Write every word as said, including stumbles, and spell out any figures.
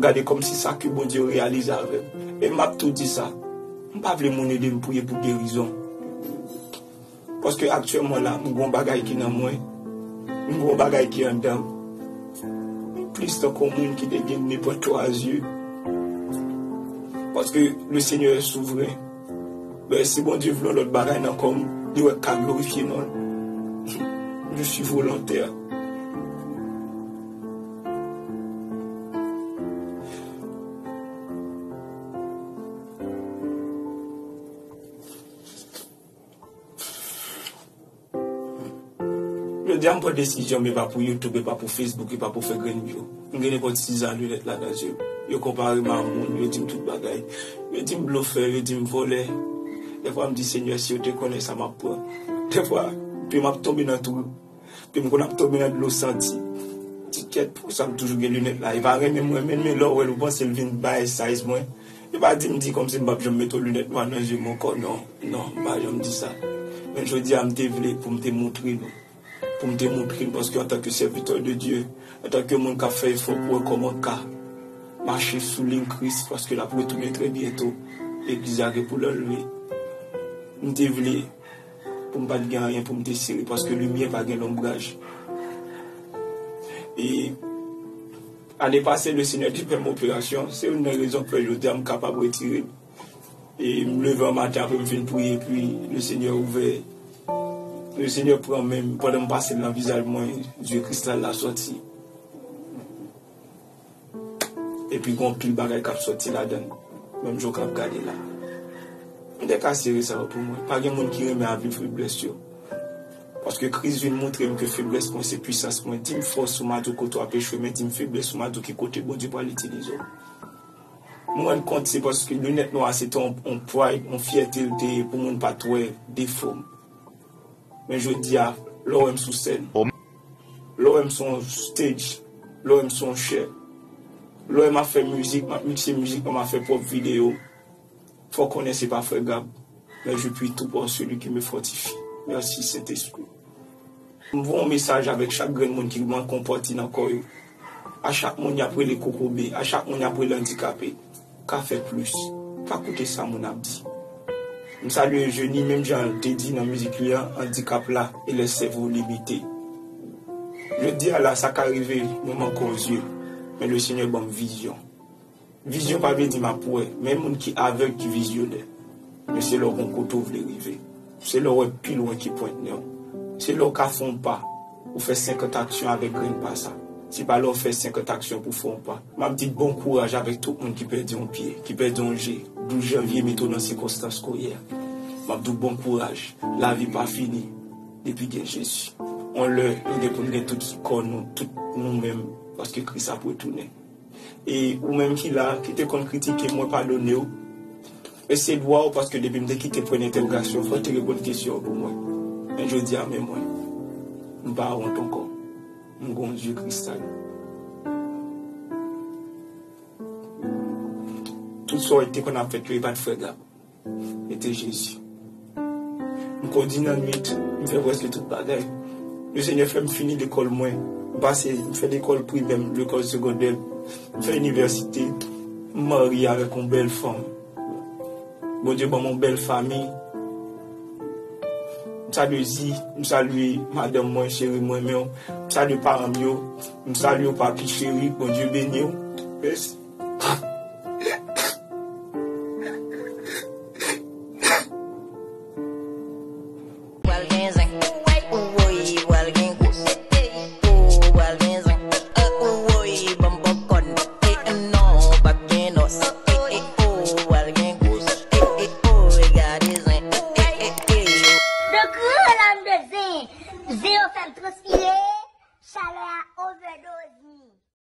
Gade kòmsi sa ke Bondye reyalize avè m. E m ap tou di sa, m pa vle moun ede m priye pou gerizon. Paske aktyèlman la, m gon bagay ki nan mwen, m gon bagay ki anndan m. M plis tankou yon moun ki te gen nenpòt twa zye. Paske le Seigneur est souverain. Ben, si Bondye vle yon lòt bagay nan kò m, li wè k ka glorifye non l. Je suis volontaire. Jodi a m pran desizyon, men pa pou YouTube, e pa pou Facebook, e pa pou fè grenn view. M gen nenpòt sizan linèt la nan zye m. Yo konpare m a moun, yo di m tout bagay. Yo di m blofè, yo di m vòlè. Dèfwa m di, Senyè, si yo te konnen sa m ap pran. Dèfwa, pye m ap tonbe nan twou. Pye m konn ap tonbe nan dlo santi. Ti kèt, pou sa m toujou gen linèt la. E pa renmen m renmen l, men lè w wè l, ou panse l vin bay size mwen. E pa di m di kòmsi m p ap janm mete yon linèt nwa nan zye m ankò, non. Non, m pa janm di sa. Men jodi a, m te vle pou m te montre nou. Pou m te montre nou, paske antanke sèvitè de Dye, antanke moun k ap fè efò pou wè kòman ka mache sou liy Kris, paske l ap retounen trè byento, legliz la gen pou l anlve. M te vle pou m pa t gen anyen pou m te sere, paske limyè pa gen lonbraj. E ane pase, le Senyè te fè m operasyon, se youn nan rezon k fè jodi a m kapab retire l. E m leve an maten apre m fin priye, epi le Senyè ouvè, le Senyè pran men m, pandan m pase l nan vizaj mwen, zye kristal la sòti. Epi gen anpil bagay k ap sòti ladan l, menm jan w k ap gade la. M te ka sere sa yo pou mwen. Pa gen moun ki renmen ap viv feblès yo. Paske Kris vin montre m ke feblès mwen se pwisans mwen. Di m fòs ou, m a di w kote w ap echwe, men di m feblès ou, m a di w ki kote Bondye pral itilize w. M rann kont se paske linèt nwa a se te yon, yon pride, yon fyète l te ye pou moun pa t wè defo m. Men jodi a, lè w wè m sou sèn, lè w wè m sou yon stage, lè w wè m sou yon chè, lè w wè m ap fè mizik, m ap mikse mizik mwen, m ap fè pwòp videyo, fò w konnen se pa frè Gab, mais je puis tout par celui qui me fortifie. Mèsi, Sentespri. M voye yon mesaj avèk chak grenn moun ki manke yon pati nan kò yo. A chak moun y ap rele kokobe, a chak moun y ap rele andikape. Ka fè plis. Pa koute sa moun ap di. M salye Jeni, menm jan l te di nan mizik li an, andikap la et les cerveaux limités. Jodi a la, sa ka rive, mwen manke yon zye, men le Senyè ban m vizyon. Vizyon pa vle di m ap wè, men moun ki avèg ki vizyonè. Men se lè w gon kote w vle rive. Se lè w wè pi lwen ki pwent nen w. Se lè w ka fè yon pa, ou fè senkant aksyon avèk grenn pa sa. Se pa lè w fè senkant aksyon pou w fè yon pa. M ap di bon kouraj avèk tout moun ki pèdi yon pye, ki pèdi yon je. Douz janvye mete w nan sikonstans ke w ye a. M ap di w bon kouraj. Lavi pa fini depi gen Jezi. Yon lè, nou gen pou n gen tout kò nou, tout nou menm, paske Kris ap retounen. E ou menm ki la, ki te konn kritike mwen, padone w. E se dwa w, paske depi m te kite pwen entèwogasyon, fò w te reponn kesyon an pou mwen. Men jodi a, men mwen, m pa wont ankò. M gon zye kristal. Tout sa w te konn ap fèt yo, e pa t frè Gab. E te Jezi. M kondi nan nwit, m fè prèske tout bagay. Le Senyè fè m fini lekòl mwen. M pase, m fè lekòl primè m, lekòl segondè m. M fè inivèsite. M marye avèk yon bèl fanm. Bondye ban m yon bèl fanmi. M salye Zi, m salye madanm mwen, cheri mwen, men m salye paran m yo. M salye w, papi cheri, Bondye beni w. Mèsi.